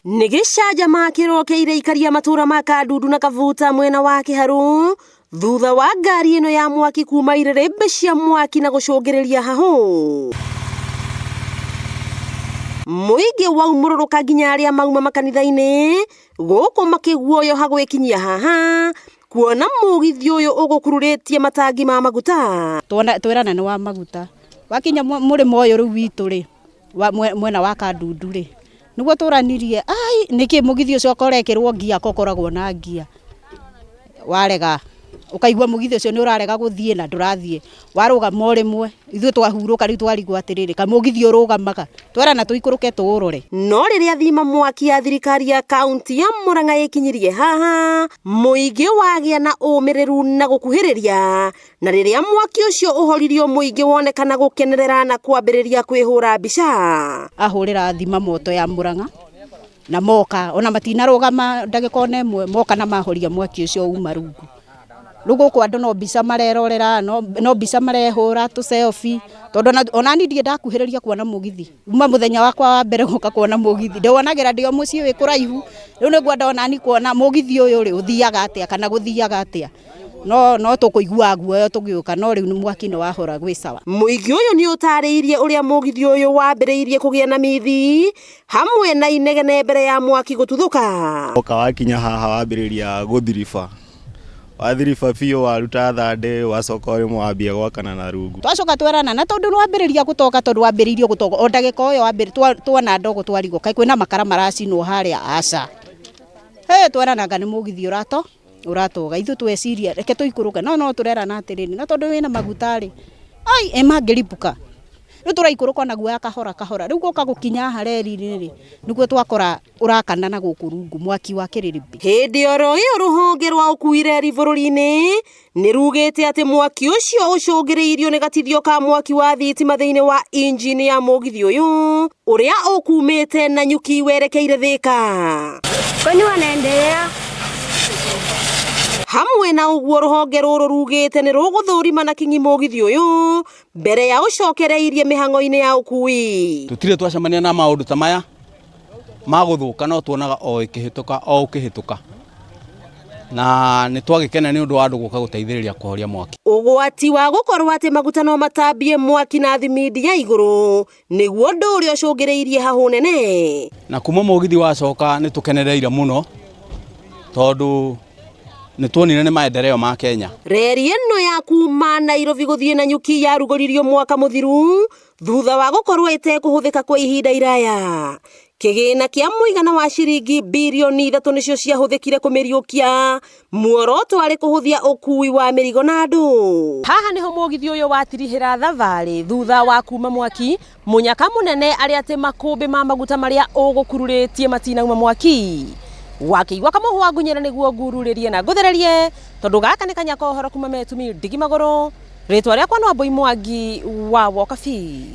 Nĩ gĩcanjama kĩrokeire ikaria matũra ma Kandundu na Kabuta mwena wa Kĩharũ thutha wa ngari ĩno ya mwaki kuma irĩrĩmbĩ cia mwaki na gũcũngĩrĩria hahũ. Mũingĩ waumũrũrũka nginya arĩa mauma makanitha-inĩ gũkũ makĩguoyoha gwĩkinyia haha kuona mũgithi ũyũ ũgũkururĩtie matangi ma maguta. Tuona twĩrana nĩ wa maguta wakinya mũrĩmo ũyũ rĩu witũ rĩ mwena wa Kandundu rĩ nĩguo tũranirie ai nĩkĩ mũgithi ũcio ũkorekĩrwo ngia ko ũkoragwo na ngia warega ũkaigua mũgithi ũcio nĩ ũrarega gũthiĩ na ndũrathiĩ warũgama o rĩmwe ithuĩ twahurũka rĩu twarigwo atĩrĩrĩ kamũgithi ũrũgamaga twerana tũikũrũke tũũrore. No rĩrĩa thima mwaki ya thirikari ya kaunti ya Murang'a ĩkinyirie haha mũingĩ wagĩa na ũmĩrĩru na gũkuhĩrĩria na rĩrĩa mwaki ũcio ũhoririo mũingĩ wonekana gũkenerera na kwambĩrĩria kwĩhũra mbica. Ahũrĩra thima moto ya Murang'a na moka ona matinarũgama ndagĩka ona ĩmwe moka na mahoria mwaki ũcio uma rungu. Rĩu gũkũ andũ no mbica marerorera no mbica marehũra tũ selfie tondũ ona niĩ ndirĩ ndakuhĩrĩria kuona mũgithi uma mũthenya wakwa wa mbere gũka kuona mũgithi ndĩwonagĩra ndĩ o mũciĩ wĩ kũraihu rĩu nĩngwenda ona niĩ kuona mũgithi ũyũ rĩ ũthiaga atĩa kana gũthiaga atĩa no tũkũiguaga guoya tũgĩũka no rĩu mwaki nĩ wahora gwĩ sawa. Mũingĩ ũyũ nĩ ũtarĩirie ũrĩa mũgithi ũyũ wambĩrĩirie kũgĩa na mithi hamwe na inegene mbere ya mwaki gũtuthũka. Oka wakinya haha wambĩrĩria gũthiriba wathiriba biũ waruta thande wacoka o rĩmwe wambia gwakana na rungu. Twacoka twerana na tondũ nĩwambĩrĩria gũtoka tondũ wambĩrĩirie gũtoka o ndagĩka o ĩyo tuona ndogo twarigwo kaĩ kwĩna makara maracinwo harĩa aca. Hĩ tweranaga nĩ mũgithi ũratoga ithuĩ tweciria reke tũikũrũke no tũrerana atĩrĩrĩ na tondũ wĩna maguta rĩ ai ĩ mangĩribũka rĩu tũraikũrũka ona guoya kahora kahora rĩu gũka gũkinya haha reri-inĩ rĩ nĩguo twakora ũrakana na gũkũ rungu mwaki wa kĩrĩrĩmbĩ. Hĩndĩ oro ĩyo rũhonge rwa ũkui reri bũrũri-inĩ nĩ rugĩte atĩ mwaki ũcio ũcũngĩrĩirio nĩ gatithio ka mwaki wa thitima thĩinĩ wa injini ya mũgithi ũyũ ũrĩa ũkumĩte Nanyuki werekeire Thĩka. Kwani wanaendelea? Hamwe na ũguo rũhonge rũrũ rugĩte nĩ rũgũthũrima na kinyi mũgithi ũyũ mbere ya ũcokereirie mĩhang'o-inĩ ya ũkui. Tũtirĩ twacemania na maũndũ ta maya ma gũthũka no tuonaga o ĩkĩhĩtũka o ũkĩhĩtũka na nĩ twagĩkena nĩ ũndũ wa andũ gũka gũteithĩrĩria kũhoria mwaki. Ũgwati wa gũkorwo atĩ maguta no matambie mwaki na thimindi ya igũrũ nĩguo ũndũ ũrĩa ũcũngĩrĩirie hahũ nene. Na kuma mũgithi wacoka nĩ tũkenereire mũno tondũ nĩ tuonire nĩ maendeleo ma Kenya. Reri ĩno ya kuma Nairobi gũthiĩ Nanyuki yarugũririo mwaka mũthiru thutha wa gũkorwo ĩtekũhũthĩka kwa ihinda iraya. Kĩgĩna kĩa mũigana wa ciringi birioni 3 nĩcio ciahũthĩkire kũmĩriũkia muoroto arĩ kũhũthia ũkui wa mĩrigo na andũ. Haha nĩho mũgithi ũyũ watirihĩra thabarĩ thutha wa kuma mwaki mũnyaka mũnene arĩa atĩ makũmbĩ ma maguta marĩa ũgũkururĩtie matinauma mwaki. Wakĩigua kamũhwa ngunyĩra nĩguo ngururĩrie na ngũthererie tondũ gaka nĩ kanya ka ũhoro kuma Metumi ndigi magũrũ. Rĩtwa rĩakwa no Ambũi Mwangi wa Wokabi.